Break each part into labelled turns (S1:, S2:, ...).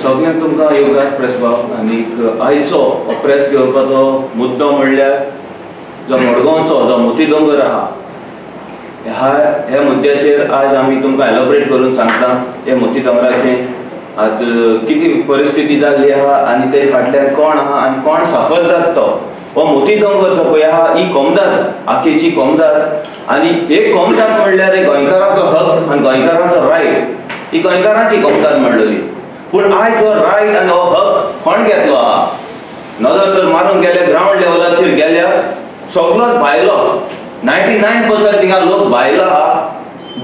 S1: सगळ्यांक तुमकां येवकार प्रेस बाब. आनीक आयचो प्रेस घेवपाचो मुद्दो म्हणल्यार जो मडगांवचो जो मोती दोंगर आहा ह्या ह्या मुद्द्याचेर आज आमी तुमकां एलोबरेट करून सांगता. हे मोती दोंगराचें आज कितें परिस्थिती जाल्ली आहा आनी ते फाटल्यान कोण आहा आनी कोण सफर जाता तो हो मोती दोंगर जो पळय आहा ही कोमदाद आखेची कोमदाद. आनी एक कोमदाद म्हणल्यार गोंयकारांचो हक आनी गोंयकारांचो रायट ही गोंयकारांची कोमदाद म्हणलेली. पूण आयज हो रायट आनी हो हक कोण घेतलो आहा? नदर तर मारून गेल्या ग्रावंड लेवलाचेर गेल्या सगलोच भायलो 99% थिंगा लोक भायलो आहा.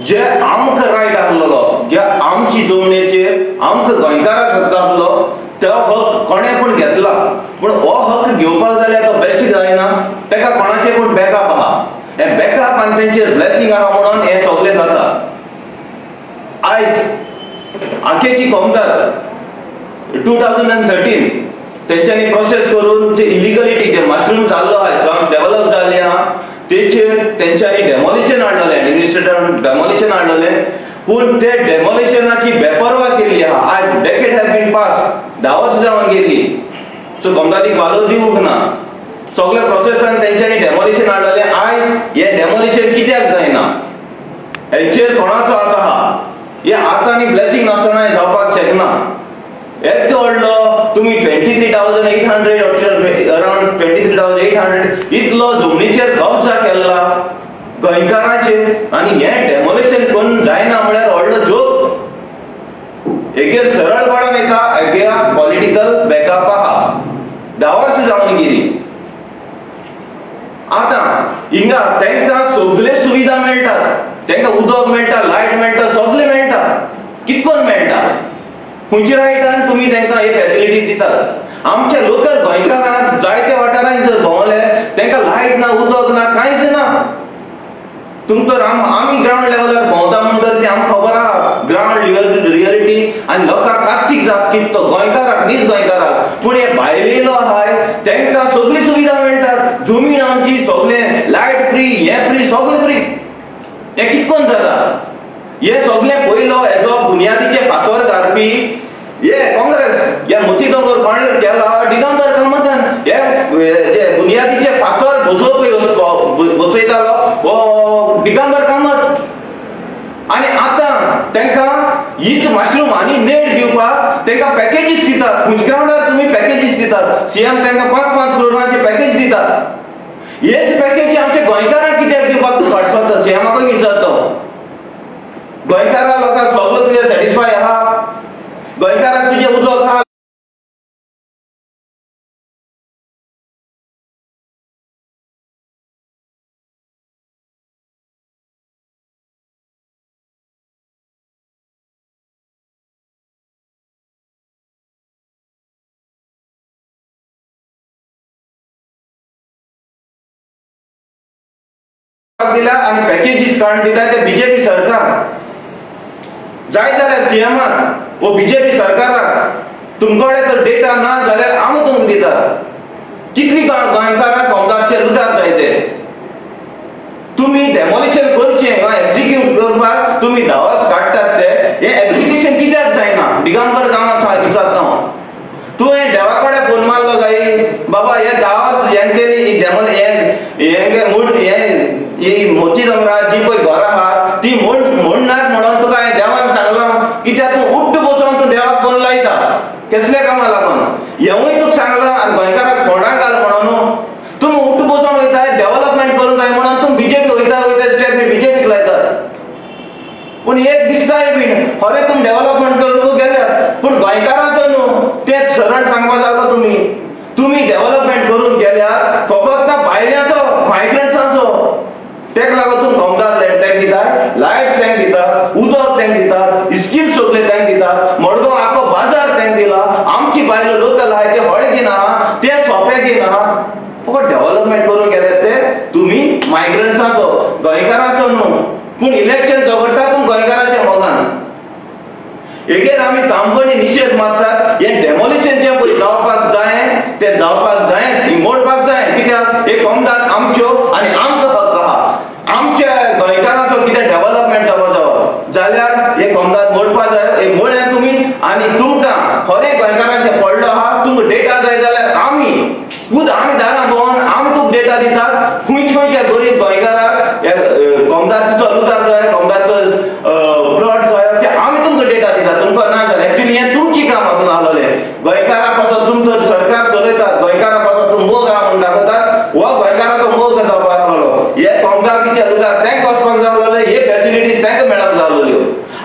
S1: जे आमकां रायट आहलोलो जे आमची जमनीचेर आमकां गोंयकाराक हक्क आहलो तो हक कोणें पूण घेतला. पूण हो हक घेवपाक जाल्यार तो बेश्ट जायना, ताका कोणाचें पूण बॅकअप आहा. हें बॅकअप आनी तेंचेर ब्लेसिंग आहा म्हणून हें सगळें जाता. आयज आखेची कोमदाद 2013 तेंच्यांनी प्रोसेस करून जे इलिगलिटी जे मशरूम जाल्लो आहा स्लम्स डेवलप जाल्ले आहा तेचेर तेंच्यांनी डेमोलिशन हाडलेलें, एडमिनिस्ट्रेटरान डेमोलिशन हाडलेलें. पूण ते डेमोलिशनाची बेपर्वा केल्ली आहा. आयज डेकेड have been pass, 10 वर्सां जावन गेल्ली. सो कोमदादीक वालोर दिवंक ना. सगळ्या प्रोसेसान तेंच्यांनी डेमोलिशन हाडलेलें. आयज हें डेमोलिशन कित्याक जायना हेचेर कोणाचो हात आहा? हे हात आनी ब्लेसिंग नासतना हें जावपाक शकना. येदो व्हडलो तुमी 23,800 अरावंड 23,800 इतलो जमनीचेर कब्जा केल्ला गोंयकारांचेर आनी हें डेमोलिशन करून जायना म्हळ्यार व्हडलो जोक. एकेर सरळ काडून येता एकेर पॉलिटिकल बॅकअप आहा. 10 वर्सां जावन गेली. आतां हिंगा तांकां सगळे सुविधा मेळटात, तांकां उदक मेळटा, लायट मेळटा, सगळें मेळटा. कितकोन मेळटा? खंयच्या रायटान तुमी तांकां हे फॅसिलिटी दितात? आमच्या लोकल गोंयकारांक जायत्या वाठारांनी जर भोंवले तांकां लायट ना, उदक ना, कांयच ना. तुमकां तर आमी ग्रावंड लेवलार भोंवता म्हणटर तें आमकां खबर आहा ग्रावंड रियलिटी आनी लोकांक कास्तीक जात कितें तो गोंयकाराक, नीज गोंयकाराक. पूण हे भायलेलो आहाय तांकां सगळी सुविधा मेळटात. जमीन आमची, सगळें लायट फ्री, हें फ्री, सगळें फ्री. हें कितकोन जाता? हे सगळें पयलो हेजो बुन्यादीचे फातर घालपी हे काँग्रेस. हे मोती दोंगर कोण केला? दिगंबर कामतान. हे जे बुन्यादीचे फातर बसोवपी बसयतालो हो दिगंबर कामत. आनी आतां तांकां हीच मशरूम आनी नेट दिवपाक तांकां पॅकेजीस दितात. खंयच्या ग्रावंडार तुमी पॅकेजीस दितात? सीएम तांकां 5-5 करोडांचे पॅकेज दितात. हेच पॅकेजी आमच्या गोंयकारांक कित्याक दिवपाक तूं फाटसरता? सीएमाकूय विचारता. गोंयकारा लोकांक सगळो तुजें सॅटिस्फाय आहा? गोंयकारांक तुजें उदक आहा? दिला आनी पॅकेजीस काडून दिता ते बीजेपी सरकार. जाय जाल्यार सीएमाक वो बीजेपी सरकाराक तुमकडे तर डेटा ना जाल्यार आमी तुमकां दिता. कितली गोंयकारांक कोमदादचेर उदार जाय ते तुमी डेमोलिशन करचें वा एक्झिक्यूट करपाक तुमी 10 वर्सां काडटात ते हें एक्झिक्युशन कित्याक जायना? दिगंबर कामत विचारता हांव. तुवें देवा कडेन फोन मारलो काय बाबा हे 10 वर्सां हें केली हें मोड हें ही मोती दोंगरा जी पळय घरां आहा ती मोडनात म्हणून तुका हांवें देवान सांगलां. कित्याक तूं उठ्ठ बसून तूं देवाक फोन लायता कसल्या कामा लागून? हेंवूय तुका सांगलां आनी गोंयकाराक फोंडां घाल म्हणून. तुमी उठ्ठ बसून वयता डेवलपमेंट करूंक जाय म्हणून तूं बीजेपी वयता वयता स्टेप बीजेपीक लायतात. पूण एक दिसताय बीन खरें तुमी डेवलपमेंट करूंक गेल्यार पूण गोंयकारांचो न्हू तें सरळ सांगपाक लागलो. तुमी तुमी डेवलपमेंट करूंक गेल्यार फकत ना भायल्यांचो, मायग्रंट्सांचो. तेका लागून तूं कोमदाद लँड टॅक्स दिता, लायट टॅक्स दिता, उदक टॅक्स दिता, स्कीम सगळे टॅक्स दिता. मडगांव आखो बाजार टॅक्स दिला. आमची बायलो लोकल आहाय ते व्हड घेना, ते सोंपे घेना. फकत डेवलपमेंट करूंक गेल्यार ते तुमी मायग्रंट्सांचो, गोंयकारांचो न्हू. पूण इलेक्शन झगडटा तूं गोंयकाराच्या मोगान. एकेर आमी तांबणी निशेध मारतात. हें डेमोलिशन जें पळय जावपाक जाय तें जावपाक जाय, मोडपाक जाय. कित्याक हे कोमदाद आमच्यो आनी आमकां हक्क आहा. आमच्या गोंयकारांचो कितें डेवलपमेंट जावपाक जावो जाल्यार हे कोमदाद मोडपाक जाय. हे मोडल्यार तुमी आनी तुमकां खरें डेटा जाय जाल्यार आमी खुद आमी दारां भोंवन आमी तुका डेटा दितात. खंयच्या खंयच्या गरीब गोंयकाराक कोमदाचो लुगार जाय, कोमदाचो प्लॉट जाय, ते आमी तुमकां डेटा दितात. तुमकां ना जाल्यार एक्चुअली हें तुमची काम आसून आसलेलें. गोंयकारा पासत तुमचो सरकार चलयतात, गोंयकारा पासत तूं मोग आहा म्हूण दाखयतात. हो गोंयकाराचो मोग जावपाक लागलो. हे कोमदाचें लुगार तांकां वचपाक जाय, हे फॅसिलिटीज तांकां मेळपाक जावलेल्यो.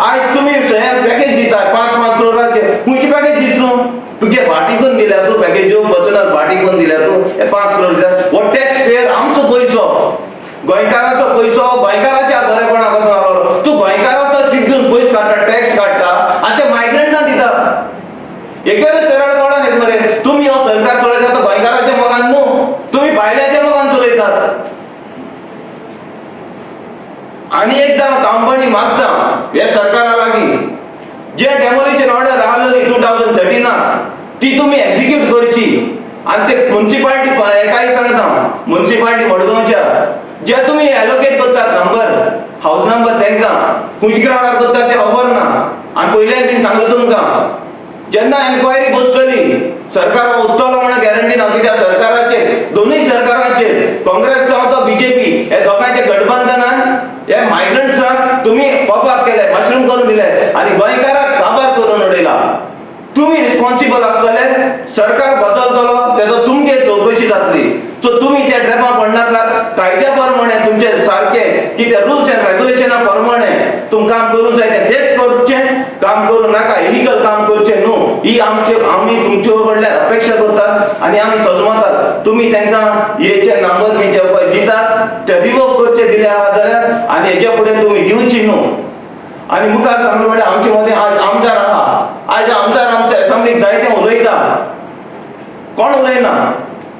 S1: आयज तुमी पॅकेज दितात 5-5 करोडाचे. खंयची पॅकेज दिता तूं? तुगे भाटी करून दिल्या तूं पॅकेज्यो, पर्सनल भाटी करून दिल्या तूं. हे 5 करोड दिल्या. हो टॅक्स पेयर आमचो पयसो, गोंयकाराचो पयसो, गोंयकाराच्या बरेपणा कसो आसलो. तूं गोंयकाराचो चिटून पयस काडटा, टॅक्स काडटा आनी ते मायग्रंटां दिता. एकवेळच सरळ कळोन येत मरे तुमी हो सरकार चलयता तो गोंयकाराच्या मोगान न्हू, तुमी भायल्याच्या मोगान चलयतात. आनी एकदां कंपनी मागता हे सरकारा लागीं जे डेमोलिशन ऑर्डर आहली 2013 ती तुमी एक्झिक्यूट करची. आनी ते मुन्सिपाल्टी एकाय सांगता, मुन्सिपाल्टी मडगांवच्या जे तुमी एलोकेट करतात नंबर, हावस नंबर तांकां खंयच्या ग्रावंडार करतात ते खबर ना. आनी पयल्यान बीन सांगलो तुमकां, जेन्ना एन्क्वायरी बसतली सरकार उत्तलो म्हणून गॅरंटी ना. कित्याक सरकाराचेर, दोनूय सरकाराचेर, काँग्रेस जावं तो बीजेपी, हे दोगांयच्या गठबंधनान हे मायग्रंट्सांक तुमी पॉपअप केले, मशरूम करून दिले आनी गोंयकाराक काबार करून उडयला. तुमी रिस्पॉन्सिबल आसतले. सरकार बदलतलो तेजो तुमगे चवकशी जातली. सो तुमी त्या ट्रॅपां पडनाकात. कायद्या प्रमाणे तुमचे सारके कितें रुल्स एंड रेगुलेशना प्रमाणे तुम काम करूंक जाय तेच करचें, काम करूं नाका, इलिगल काम करचें न्हू. ही आमचे आमी तुमचे कडल्यान अपेक्षा करतात आनी आमी सजमतात. तुमी तांकां हेचे नंबर बी जे पळय दितात ते रिवोक करचे दिले आहा जाल्यार आनी हेजे फुडें तुमी दिवची न्हू. आनी मुखार सांगलो म्हणल्यार आमचे मदीं आज आमदार आहा. आयज आमदार आमच्या एसेंब्लीक जाय तें उलयता, कोण उलयना.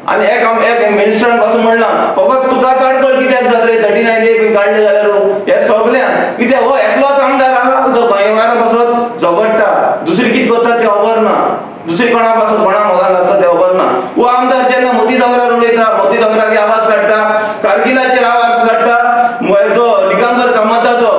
S1: आनी एक एक मिनिस्टरान पासून म्हणलां फकत तुका आडखळ कित्याक जाता रे 39A बी काडले जाल्यार हे सगळ्यांक. कित्याक हो एकलोच आमदार आहा जो गोंयकारा पासत झगडटा, दुसरी कितें करता तें खबर ना, दुसरी कोणा पासून कोणा मोगान आसा तें खबर ना. हो आमदार जेन्ना मोती दोंगरार उलयता, मोती दोंगराक आवाज काडटा, कारगिलाचेर आवाज काडटा, जो दिगंबर कामताचो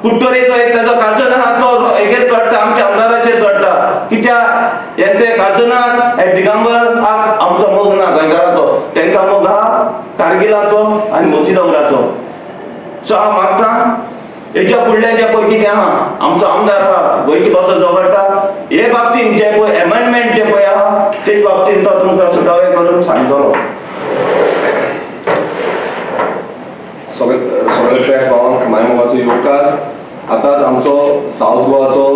S1: कुट्टोरेचो एक ताजो काजन आहा तो हेगेर चडटा, आमच्या आमदाराचेर चडटा. कित्याक हे ते काजनाक हे दिगंबर आमचो मोग ना गोंयकाराचो, तांकां मोग आहा कारगिलाचो आनी मोती दोंगराचो. सो हांव मागता हेच्या फुडल्या जे पळय कितें आहा, आमचो आमदार आहा गोंयचे पासून झगडटा हे बाबतीन जे पळय एमेंडमेंट जे पळय आहा ते बाबतीन तो तुमकां सुटावे करून सांगतलो.
S2: सगळे प्रेस भावांक माय मोगाचो येवकार. आतांच आमचो सावथ गोवाचो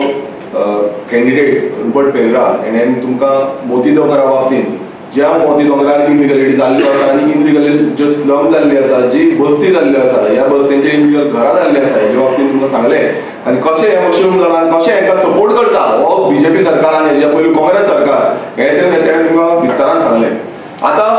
S2: कॅन्डिडेट रुबर्ट पेरेरा हेणें तुमकां मोती दोंगरा बाबतीन ज्या मोती दोंगरार इनलिगलिटी जाल्ल्यो आसा आनी इनलिगली ज्यो स्लम जाल्ली आसा, जी बस्ती जाल्ल्यो आसा, ह्या बस्तेंचेर इनलिगल घरां जाल्लीं आसा हेजे बाबतीन तुमकां सांगलें आनी कशें हें मशरूम जालां आनी कशें हेंकां सपोर्ट करता हो बीजेपी सरकार आनी हेज्या पयलीं काँग्रेस सरकार, हें तेणें तुमकां विस्तारान सांगलें. आतां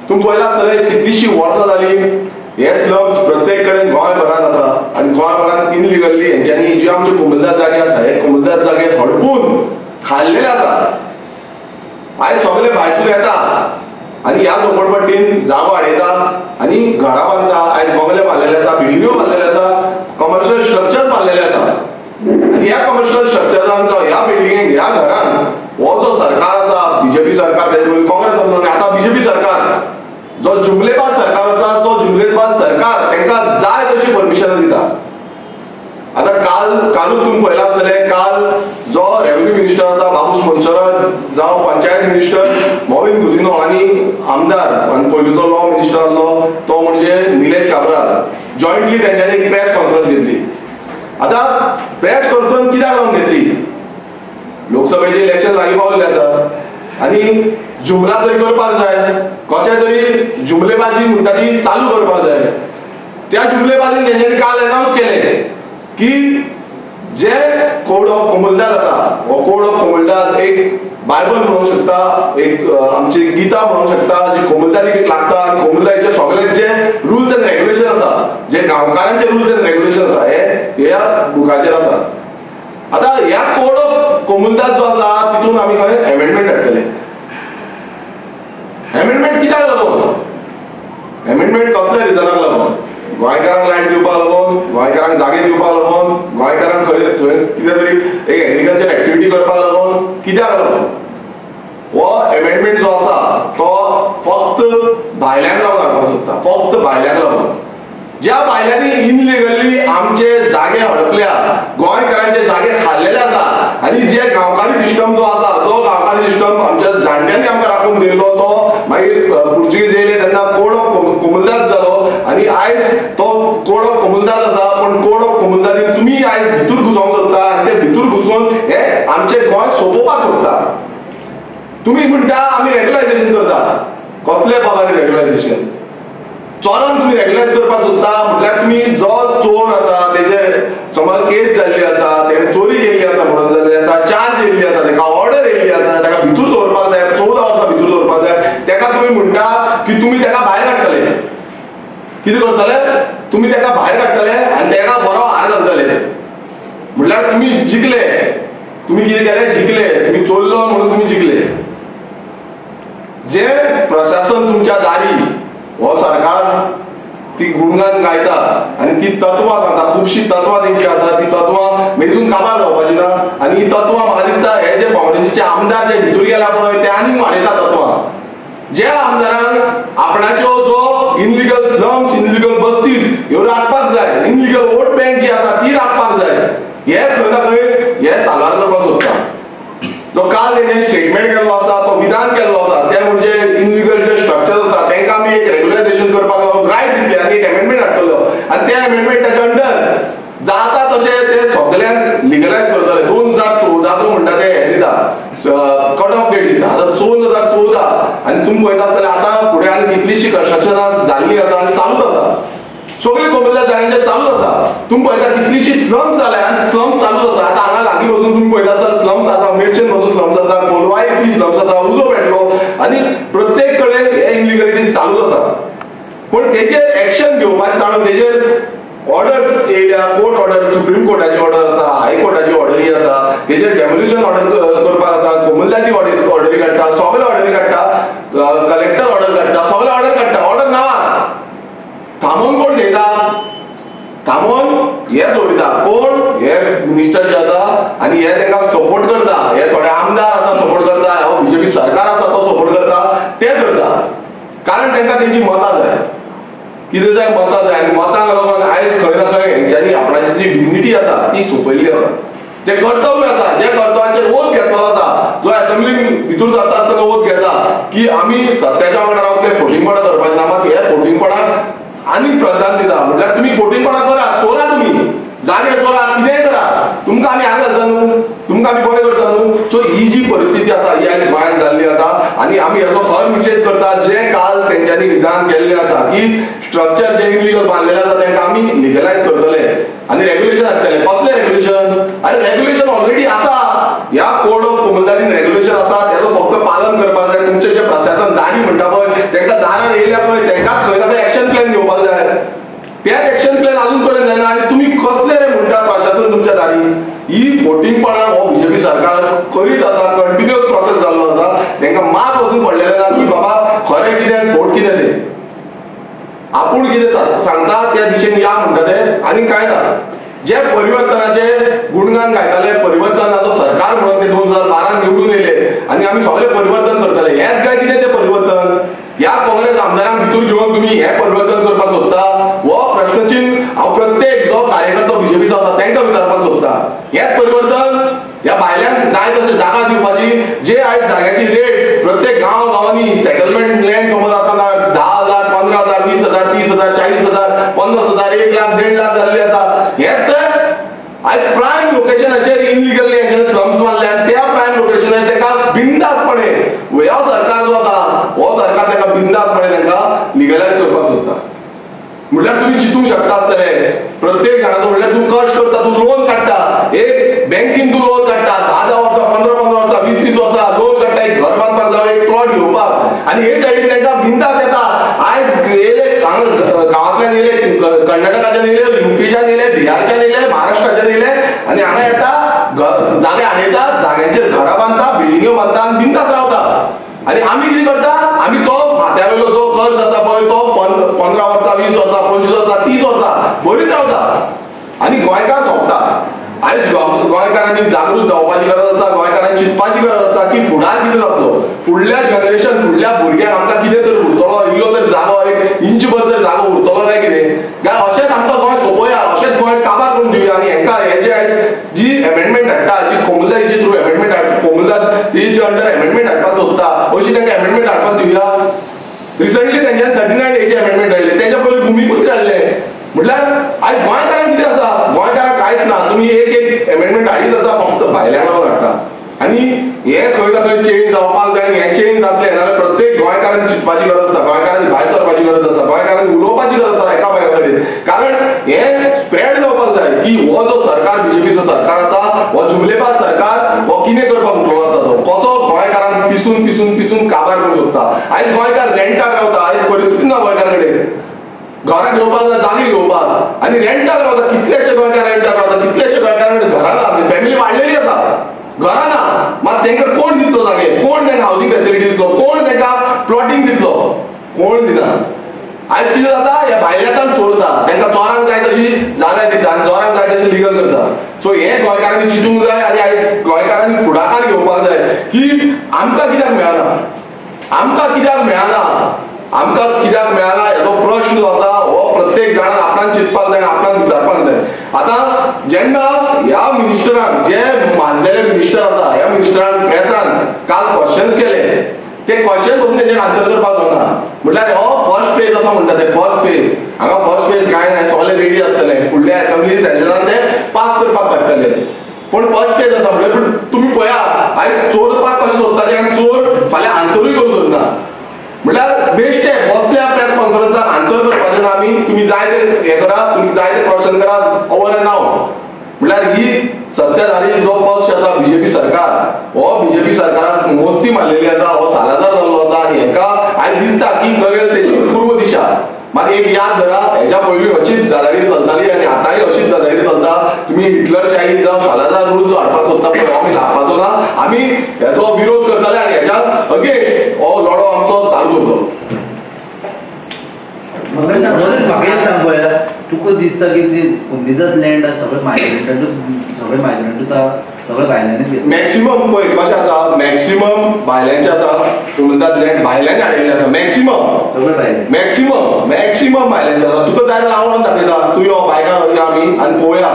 S2: तुमी पळयलां आसतलें कितलींशीं वर्सां जालीं हे स्लम्स प्रत्येक कडेन गोंयभरान आसा आनी गोंयभरान इनलिगली हेंच्यांनी जे आमचे कोमुनिदाद जागे आसा हे कोमुनिदाद जागे हडपून खाल्लेले आसा. आयज सगळे भायरसून येता आनी ह्या झोपडपट्टीन जागो हाडयता आनी घरां बांदता. आयज बंगले बांदलेले आसा, बिल्डिंग्यो बांदलेले आसा, कमर्शियल स्ट्रक्चर्स बांदलेले आसा आनी ह्या कमर्शियल स्ट्रक्चर्सान जावं ह्या बिल्डिंगेक ह्या घरान हो जो सरकार आसा बीजेपी सरकार, तेजे पयलीं काँग्रेस आसलो आनी आतां बीजेपी सरकार, जो जुमलेबाज सरकार आसा तो जुमलेबाज सरकार तांकां जाय तशी परमिशनां दिता. आतां कालूच तुमी पळयलां आसतलें, काल जो रेवेन्यू मिनिस्टर आसा बाबूश मोन्सेरात जावं पंचायत मिनिस्टर मॉविन गुदिन्हो आनी आमदार आनी पयलींचो लॉ मिनिस्टर आसलो तो म्हणजे निलेश काब्राल, जॉयंटली तेंच्यांनी एक प्रेस कॉन्फरन्स घेतली. आतां प्रेस कॉन्फरन्स कित्याक लागून घेतली? लोकसभेचें इलेक्शन लागीं पावल्लें आसा आनी जुमला तरी करपाक जाय, कशें तरी जुमलेबाजी म्हणटा ती चालू करपाक जाय. त्या जुमलेबाजीन तेंच्यांनी काल एनावन्स केलें की जे कोड ऑफ कोमुनिदाद आसा हो कोड ऑफ कोमुनिदाद एक बायबल म्हणूंक शकता, एक आमची गीता म्हणूंक शकता, जी कोमुनिदादीक लागता आनी कोमुनिदादीचे सगळे जे रुल्स एंड रेग्युलेशन आसा, जे गांवकारांचे रुल्स एंड रेग्युलेशन आसा हे ह्या बुकाचेर आसा. आतां ह्या कोड ऑफ कोमुनिदाद जो आसा तितून आमी खंय एमेंडमेंट हाडटले. एमेंडमेंट कित्याक लागून? एमेंडमेंट कसल्या रिजनाक लागून? गोंयकारांक लायट दिवपाक लागून, गोंयकारांक जागे दिवपाक लागून, गोंयकारांक खंय थंय कितें तरी एक एग्रीकल्चर एक्टिविटी करपाक लागून, कित्याक लागून? हो एमेंडमेंट जो आसा तो फक्त भायल्यांक लागून हाडपाक सोदता, फक्त भायल्यांक लागून. ज्या भायल्यांनी इनलिगली आमचे जागे हडपल्या, गोंयकारांचे जागे खाल्लेले आसा आनी जे गांवकारी सिस्टम जो आसा जो गांवकारी सिस्टम आमच्या जाणट्यांनी आमकां राखून दिल्लो तो मागीर पुर्तुगीज येयले तेन्ना कोड ऑफ कोमुनिदाद जालो आनी आयज तो कोड ऑफ कोमुनिदाद आसा. पण कोड ऑफ कोमुनिदादीन तुमी आयज भितर घुसोवंक सोदता आनी ते भितर घुसून हे आमचे गोंय सोंपोवपाक सोदता. तुमी म्हणटा आमी रेगुलायजेशन करता, कसले बाबारी रेगुलायजेशन? चोरान तुमी रेगुलायज करपाक सोदता म्हटल्यार तुमी जो चोर आसा तेजेर समज केस जाल्ली आसा, तेणे चोरी केल्ली आसा म्हणून जाल्ली आसा, चार्ज येयल्ली आसा, तेका ऑर्डर येयल्ली आसा, तेका भितर दवरपाक जाय, 14 वर्सां भितर दवरपाक जाय, तेका तुमी म्हणटा की तुमी तेका भायर काडटले. कितें करतले? तुमी तेका भायर काडटले आनी तेका बरो हार घालतले. म्हटल्यार तुमी जिखले, तुमी कितें केलें? जिखले. तुमी चोरलो म्हणून तुमी जिखले. जे प्रशासन तुमच्या दारी हो सरकार ती गुणगान गायता आनी ती तत्वां सांगता, खुबशीं तत्वां तेंची आसा, ती तत्वां मेजून काबार जावपाची ना. आनी ही तत्वां म्हाका दिसता हे जे काँग्रेसीचे आमदार जे भितर गेला पळय ते आनीक वाडयता तत्वां. ज्या आमदारान आपणाच्यो जो इनलिगल स्लम्स, इनलिगल बस्तीस ह्यो राखपाक जाय, इनलिगल वोट बँक जी आसा ती राखपाक जाय, हे खंय ना खंय हे साल्वार करपाक सोदता. जो काल तेणे स्टेटमेंट केल्लो आसा, तो विधान केल्लो आसा, ते म्हणजे इनलिगल जे स्ट्रक्चर आसा तांकां आमी एक रेगुलायजेशन करपाक लागून रायट दितले आनी एक एमेंडमेंट हाडटलो आनी ते एमेंडमेंटाच्या अंडर जाता तशें ते सगल्यांक लिगलायज करतले. 2014 म्हणटा ते हे दिता, कट ऑफ डेट दिता. आतां 2014 आनी तुमी पळयता आसतले आतां फुडें आनी कितलीशीं कन्स्ट्रक्शनां जाल्लीं आसा आनी चालूच आसा, सगळी कोमुनिदाद जाग्यांचेर चालूच आसा. तुमी पळयता कितलीशीं स्लम्स जाल्या आनी स्लम्स चालूच आसा. आतां हांगा लागीं वचून तुमी पळयता आसतना स्लम्स आसा, मेडशेन वचून स्लम्स आसा, कोलवाय इतली स्लम्स आसा, उजो पेटलो आनी प्रत्येक कडेन हे इनलिगलिटी चालूच आसा. पण तेजेर एक्शन घेवपाचें सांगून तेजेर ऑर्डर येयल्या, कोर्ट ऑर्डर, सुप्रीम कोर्टाची ऑर्डर आसा, हाय कोर्टाची ऑर्डरी आसा, तेजेर डेमोलिशन ऑर्डर करपाक आसा, कोमुनिदादी ऑर्डरी काडटा, सगळे ऑर्डरी काडटा, कलेक्टर ऑर्डर काडटा, सगळे ऑर्डर काडटा. ऑर्डर ना थांबोवन कोण घेता? थांबोवन हे दवरिता कोण? हे मिनिस्टर जे आसा आनी हे तांकां सपोर्ट करता, हे थोडे आमदार आसा सपोर्ट करता, हो बीजेपी सरकार आसा तो सपोर्ट करता, ते करता. कारण तांकां तेंची मतां जाय. कितें जाय? मतां जाय. आनी मतांक लागून आयज खंय ना खंय हेंच्यांनी आपणाची जी डिग्निटी आसा ती सोंपयल्ली आसा. जे कर्तव्य आसा, जे कर्तव्याचेर ओत घेतलो आसा, जो असेंब्लीन भितर जाता आसतना ओत घेता की आमी सत्याच्या वांगडा रावतले, फोटिंगपणां करपाचें ना, मात हे फोटिंगपणाक आनी प्राधान्य दिता. म्हटल्यार तुमी फोटिंगपणां करा, चोरा, तुमी जागे चोरा, कितेंय करा, तुमकां आमी हार घालता न्हू, तुमकां आमी बरें करता न्हू. सो ही जी परिस्थिती आसा ही आयज गोंयांत जाल्ली आसा आनी आमी हेजो खर निशेध करता. जे काल तेंच्यांनी विधान केल्लें आसा की स्ट्रक्चर जे इनलिगल बांदलेलें आसा तांकां आमी लिगलायज करतले आनी रेगुलेशन हाडटले. कसलें रेगुलेशन? आनी रेगुलेशन ऑलरेडी आसा, ह्या कोड ऑफ कोमुनिदादीन रेगुलेशन आसा, तेजो फक्त पालन करपाक जाय. तुमचें जें प्रशासन दारी म्हणटा पळय तांकां दारार येयल्या पळय तांकांच खंय ना खंय एक्शन प्लॅन घेवपाक जाय. त्याच एक्शन प्लॅन अजून पर्यंत जायना आनी तुमी कसले रे म्हणटा प्रशासन तुमच्या दारी? ही फोटिंगपणां हो बीजेपी सरकार करीत आसा, कंटिन्युअस प्रोसेस जाल्लो आसा. तांकां मात वचून पडलेलें ना की बाबा खरें कितें फोट कितें तें, आपूण कितें सांगता त्या दिशेन या म्हणटा ते आनी कांय ना. जे परिवर्तनाचे गुणगान गायताले, परिवर्तनाचो सरकार म्हणून ते 2012 निवडून येयले आनी आमी सगळे परिवर्तन करतले, हेच काय कितें तें परिवर्तन? ह्या काँग्रेस आमदारांक भितर घेवन तुमी हें परिवर्तन करपाक सोदता? हो प्रश्नचिन्ह हांव प्रत्येक जो कार्यकर्तो बीजेपीचो आसा तांकां विचारपाक सोदता. हेंच परिवर्तन? ह्या भायल्यांक जाय तशें जागा दिवपाची, जे आयज जाग्याची रेट प्रत्येक गांव गांवांनी सेटलमेंट लँड समज आसतना 10,000, 15,000, 20,000, 30,000, 40,000, 50,000, 1 लाख, 1.5 लाख जाल्ली आसा. हेंच तर आयज प्रायम लोकेशनाचेर इनलिगली हेंच्यांनी स्लम्स मारले आनी त्या प्रायम लोकेशनाचेर ताका बिंदासपणे हो सरकार जो आसा हो सरकार ताका बिंदासपणे तांकां लिगलायज करपाक सोदता. म्हटल्यार तुमी चिंतूंक शकता आसतले प्रत्येक जाणाचो, म्हटल्यार तूं कश्ट करता, तूं लोन काडटा, एक बँकीन तूं लोन काडटा, 10-10 वर्सां, 15-15 वर्सां, 20-20 वर्सां लोन काडटा, एक घर बांदपाक जावं, एक प्लॉट घेवपाक, आनी हे सायडीन तांकां बिंदास येता. आयज येयले हांगा गांवांतल्यान येयले, कर्नाटकाच्यान येयले, युपीच्यान येयले, बिहारच्यान येयले, महाराष्ट्राच्यान येयले आनी हांगा येता, जागे हाडयता, जाग्यांचेर घरां बांदता, बिल्डिंग्यो बांदता आनी बिंदास रावता. आनी आमी कितें करता? आमी तो माथ्या वयलो जो कर्ज आसा पळय तो 15 वर्सां, 20 वर्सां, 25 वर्सां, 30 वर्सां भरीत रावता आनी गोंयकार सोंपता. आयज गोंयकारांनी जागृत जावपाची गरज आसा, गोंयकारांनी चिंतपाची गरज आसा की फुडार कितें जातलो, फुडल्या जनरेशन फुडल्या भुरग्यांक आमकां कितें तर उरतलो, इल्लो तर जागो एक इंचभर तर जागो उरतलो काय कितें, काय अशेंच आमकां गोंय सोंपोया, अशेंच गोंय काबार करून दिवया. आनी हेंकां हे जे आयज जी एमेंडमेंट हाडटा, जी कोमुनिदादीचे थ्रू एमेंडमेंट हाडटा, कोमुनिदादीचे अंडर एमेंडमेंट हाडपाक सोदता, अशी तांकां एमेंडमेंट हाडपाक दिवया. रिसंटली तेंच्यान 39 एचे एमेंडमेंट हाडले, तेच्या पयलीं भुमीपुत्र हाडले. म्हटल्यार आयज गोंयकारांक कितें आसा, गोंयकारांक कांयच ना. तुमी एक एक एमेंडमेंट हाडीत आसा, फक्त भायल्यांक लागून हाडटा. आनी हें खंय ना खंय चेंज जावपाक जाय, हें चेंज जातलें जाल्यार प्रत्येक गोंयकारान चिंतपाची गरज आसा, गोंयकारांनी भायर सरपाची गरज आसा, गोंयकारांनी उलोवपाची गरज आसा एकामेका कडेन. कारण हें स्प्रेड जावपाक जाय की हो जो सरकार बीजेपीचो सरकार आसा, हो जुमलेबाज सरकार, हो कितें करपाक उठलो आसा, तो कसो गोंयकारांक पिसून पिसून पिसून काबार करूंक सोदता. आयज गोंयकार रेंटाक रावता, आयज परिस्थिती ना गोंयकारा कडेन घरां घेवपाक जाय, जागे घेवपाक, आनी रेंटाक रावता. कितलेशे गोंयकार रेंटाक रावता, कितलेशे गोंयकारां कडेन घरां ना, फॅमिली वाडलेली आसा, घरां ना, मात तांकां कोण दितलो जागे, कोण तांकां हावजींग फेसिलिटी दितलो, कोण तांकां प्लॉटींग दितलो, कोण दिना. आयज कितें जाता, ह्या भायल्यान चोरता, तांकां चोरांक जाय तशी जागा दिता आनी चोरांक जाय तशी लिगल करता. सो हें गोंयकारांनी चिंतूंक जाय आनी आयज गोंयकारांनी फुडाकार घेवपाक जाय की आमकां कित्याक मेळना, आमकां कित्याक मेळना, आमकां कित्याक मेळना हेजो प्रश्न जो आसा हो प्रत्येक जाणान आपणान चिंतपाक जाय, आपणान विचारपाक जाय. आतां जेन्ना ह्या मिनिस्टरांक, जे मानलेले मिनिस्टर आसा, ह्या मिनिस्टरांक प्रेसान काल क्वेश्चन्स केले, ते क्वेश्चन पसून तेंचेर आन्सर करपाक जावना. म्हटल्यार हो फर्स्ट पेज आसा म्हणटा ते, फर्स्ट पेज हांगा फर्स्ट पेज कांय ना, सगळे रेडी आसतले, फुडल्या एसेंब्ली सेशनान ते पास करपाक काडटले, पूण फर्स्ट पेज आसा म्हणल्यार. पूण तुमी पळया आयज चोरपाक कशें सोदता ते, आनी चोर फाल्यां आन्सरूय करूंक सोदना. म्हटल्यार बेश्टे बसल्या प्रेस कॉन्फरन्साक आन्सर करपाचें ना आमी, तुमी जाय ते हें करा, तुमी जाय ते क्वेश्चन करा, ओवर एंड आउट. म्हटल्यार ही सत्ताधारी जो पक्ष आसा बीजेपी सरकार, हो बीजेपी सरकाराक मोस्ती मारलेली आसा, हो सालाजार जाल्लो आसा. आनी हेका आयज दिसता की करेल तेशी पूर्व दिशा. मात एक याद धरा, हेच्या पयलीं अशीच दादागिरी चलताली आनी आतांय अशीच दादागिरी चलता. तुमी हिटलरशाही जावं सालाजार रूल जो हाडपाक सोदता पळय, हो आमी लागपाचो ना, आमी हेचो विरोध करतले आनी हेच्या अगेन्स्ट हो लढो आमचो चालू करतलो.
S3: म्हाका एक सांग पळया, तुका दिसता की कोमुनिदाद लँड आसा सगळे मायग्रंटूच, सगळे मायग्रंटूच आसा, सगळे भायल्यांनीच घेतले
S2: मॅक्सिमम. पळय कशें आसा, मॅक्सिमम भायल्यांचे आसा कोमुनिदाद लँड, भायल्यांनी हाडिल्लें आसा मॅक्सिमम,
S3: सगळे भायले,
S2: मॅक्सिमम मॅक्सिमम भायल्यांचे आसा. तुका जाय जाल्यार हांव व्हरून दाखयता, तूं यो बायकार वयता आमी आनी पळोवया,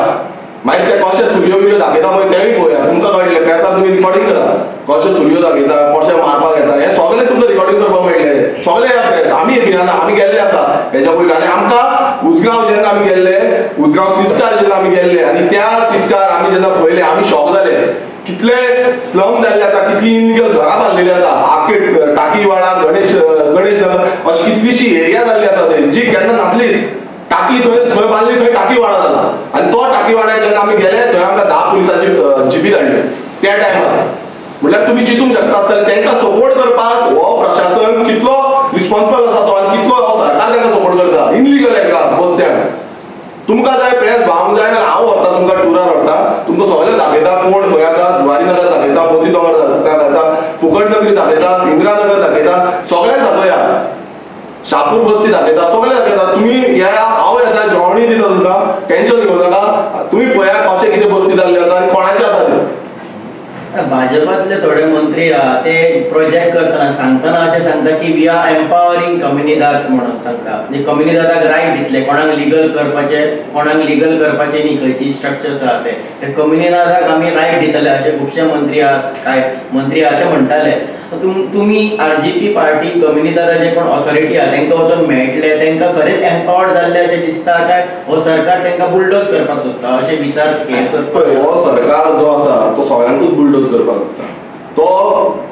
S2: मागीर ते कशे सुरयो बिरयो दाखयता पळय तेंय पळोवया. तुमकां कळटलें, प्रेसार तुमी रिकॉर्डिंग करा, कशे सुरयो दाखयता, कशे मारपाक येता, हें सगळें तुमकां रिकॉर्डिंग करपाक मेळटलें. सगळें ह्या प्रेस आमी भियाना, आमी गेल्ले आसा हेच्या पयलीं. आनी आमकां उजगांव जेन्ना आमी गेल्ले, उजगांव तिस्कार जेन्ना आमी गेल्ले, आनी त्या तिस्कार आमी जेन्ना पळयले, आमी शॉक जाले कितले स्लम जाल्ले आसा, कितली इनलिगल घरां बांदलेली आसा. आके टाकीवाडा, गणेश गणेश नगर, अशी कितलीशी एरिया जाल्ली आसा थंय जी केन्ना नासली. टाकी थंय थंय बांदली, थंय टाकीवाडा जाला. आनी तो टाकीवाडा जेन्ना आमी गेले थंय आमकां 10 पुलिसांची जिपी धाडली त्या टायमार. म्हटल्यार तुमी चिंतूंक शकता आसतले तांकां सपोर्ट करपाक हो प्रशासन कितलो रिस्पॉन्सिबल आसा तो, आनी कितलो हो सरकार तांकां सपोर्ट करता इनलिगल हेका बसत्यांक. तुमकां जाय प्रेस भावंक जाय जाल्यार हांव व्हरता तुमकां, टुरार व्हरता, तुमकां सगळें दाखयता, कोण खंय आसा, जुवारी नगर दाखयता, मोती दोंगर दाखयता, फुकट नगरी दाखयता, इंदिरा नगर दाखयता, सगळें दाखया, शापूर बस्ती दाखयता, सगळें दाखयता. तुमी येया, हांव येता, जेवणूय दिता तुमकां, टेन्शन घेवं नाका. तुमी पळया कशें कितें बस्ती जाल्ली आसा आनी कोणाचें आसा तें.
S4: भाजपातले थोडे मंत्री आहा ते प्रोजेक्ट करतना सांगतना अशें सांगता की we are empowering Comunidade म्हणून सांगता, म्हणजे कम्युनिदादाक रायट दितले, कोणाक लिगल करपाचे, कोणाक लिगल करपाचे न्ही, खंयची स्ट्रक्चर्स आहा ते कम्युनिदादाक आमी रायट दितले अशे खुबशे मंत्री आहात, कांय मंत्री आहा ते म्हणटाले. तुमी आरजीपी पार्टी कम्युनिदादाचे कोण ऑथॉरिटी आहा तांकां वचून मेळटले, तांकां खरेंच एम्पावर्ड जाल्ले अशें दिसता काय हो सरकार तांकां बुलडोज करपाक सोदता अशें विचार
S2: पळय? हो सरकार जो आसा तो सगळ्यांकूच बुलडोज करपाक सोदता. तो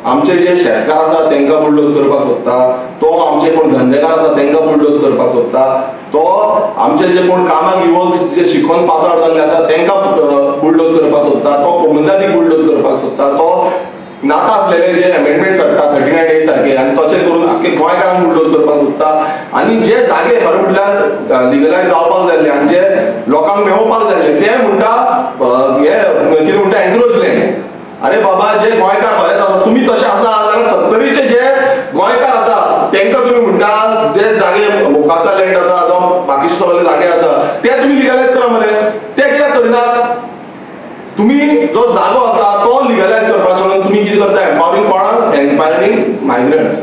S2: आमचे जे शेतकार आसा तांकां बुलडोज करपाक सोदता, तो आमचे कोण धंदेकार आसा तांकां बुलडोज करपाक सोदता, तो आमचे जे कोण कामाक युवक जे शिकोवन पास आवट जाल्ले आसा तांकां बुलडोज करपाक सोदता, तो कोमुनिदादीक बुलडोज करपाक सोदता, तो नाका आसलेले जे एमेंडमेंट्स हाडटा 39 ए सारके, आनी तशें करून आख्खे गोंयकारांक बुलडोज करपाक सोदता. आनी जे जागे खरें म्हटल्यार लिगलायज जावपाक जाल्ले आनी जे लोकांक मेळोवपाक जाल्ले ते म्हणटा हे कितें म्हणटा एन्क्रोच लँड. अरे बाबा, जे गोंयकार खरेंच आसा, तुमी तशें आसा जाल्यार सत्तरीचे जे गोंयकार आसा तांकां तुमी म्हणटा जे जागे मोकासा लँड आसा जावं बाकीचे सगळे जागे आसा ते तुमी लिगलायज करा मरे, ते कित्याक करिनात? तुमी जो जागो आसा तो लिगलायज करपाक सोडून तुमी कितें करता? एम्पावरींग कोणाक? एम्पावरींग मायग्रंट्स.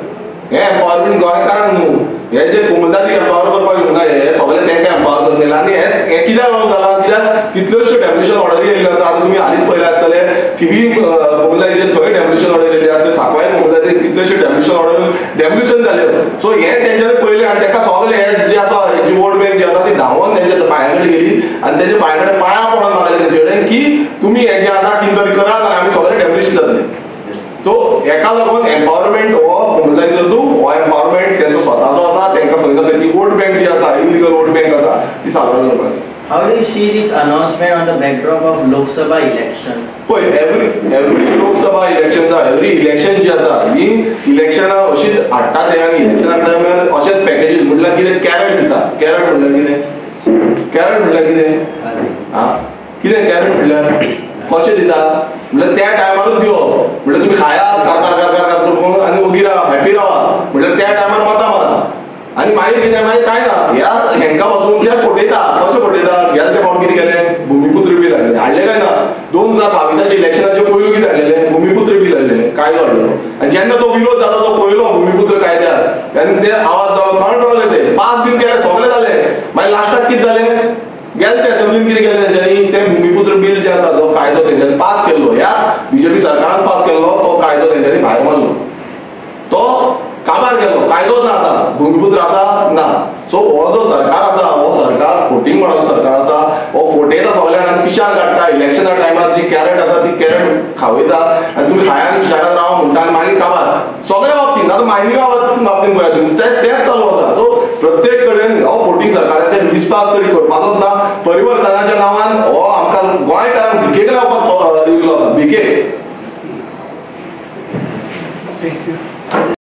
S2: हे एम्पावरमेंट गोंयकारांक न्हू, हे जे कोमुनिदादीक एम्पावर करपाक येवंक ना, हे सगळे तांकां एम्पावर करतले. आनी हे कित्याक लागून जालां? कित्याक कितल्योश्यो डेमोलिशन ऑर्डरी येयल्ल्यो आसा. आतां तुमी हालींच पळयलां आसतलें, थिवी कोमुनिदादीचे थंय डेमोलिशन ऑर्डर येयली आसा, सांकवाळे कोमुनिदादीचे कितलेशे डेमोलिशन ऑर्डर डेमोलिशन जाल्यो. सो हे तेंच्यांनी पळयलें आनी तांकां सगळे हे जे आसा जी वोट बँक जी आसा ती धांवोन तेंच्या पांया कडेन गेली आनी तेंच्या पांया कडेन पांयां पडोन मागलें तेंचे कडेन की तुमी हे जे आसा कितें तरी करात आनी आमी सगळे डेमोलिशन जातले. सो हेका लागून एम्पावरमेंट हो कोमुनिदादीचो हो एम्पावरमेंट तेंचो स्वताचो आसा. तेंकां खंय ना खंय ती वोट बँक जी आसा, इलिगल वोट बँक आसा, ती साल्वार करपाक.
S4: How do you see this announcement on the backdrop of Lok Sabha election?
S2: पळय, एवरी लोकसभा इलेक्शन जावं एवरी इलेक्शन जी आसा ही इलेक्शनां अशीच हाडटा ते आनी इलेक्शना टायमार अशेच पॅकेजीस म्हटल्यार कितें कॅरट दिता. कॅरट म्हटल्यार कितें? कॅरट म्हटल्यार कितें? आं, कितें कॅरट म्हटल्यार कशें दिता? म्हटल्यार त्या टायमारूच दिवप, म्हटल्यार तुमी खाया car car car car car करून आनी ओगी रावा, हॅपी रावा, म्हटल्यार त्या टायमार मतां मारा आनी मागीर कितें? मागीर कांय ना. ह्या हेंकां पासून जे फटयता, कशें फटयता? गेले ते फावट कितें केलें? भुमिपुत्र बील हाडलें. हाडलें काय ना? 2022 इलेक्शनाचे पयलू कितें हाडलेलें? भुमिपुत्र बील हाडलें, कायदो हाडलो. आनी जेन्ना तो विरोध जाता तो पयलो भुमिपुत्र कायद्याक, आनी ते आवाज जालो, थंड रावले ते, पास बीन केले, सगळें जालें. मागीर लास्टाक कितें जालें? गेले ते असेंब्लीन कितें केलें तेंच्यांनी? तें भुमिपुत्र बील जें आसा जो कायदो तेंच्यांनी पास केल्लो, ह्या बीजेपी सरकारान पास केल्लो तो कायदो तेंच्यांनी भायर मारलो, तो काबार गेलो, कायदो ना आतां, भुमिपुत्र आसा ना. सो हो जो सरकार आसा हो सरकार फोटिंगपणाचो सरकार आसा, हो फोटयता सगळ्यांक आनी पिशान काडटा. इलेक्शना टायमार जी कॅरट आसा ती कॅरट खावयता आनी तुमी खाया आनी सुशेगाद रावा म्हणटा आनी मागीर काबार सगळ्या बाबतीन. आतां मायनिंगा बाबतीन पळयात तुमी, तेंच चालू आसा. सो प्रत्येक कडेन हो फोटींग सरकाराचेर विस्वास तरी करपाचोच ना. परिवर्तनाच्या नांवान हो आमकां गोंयकारांक भिकेक लावपाक येयल्लो आसा, भिकेक.
S5: Thank you.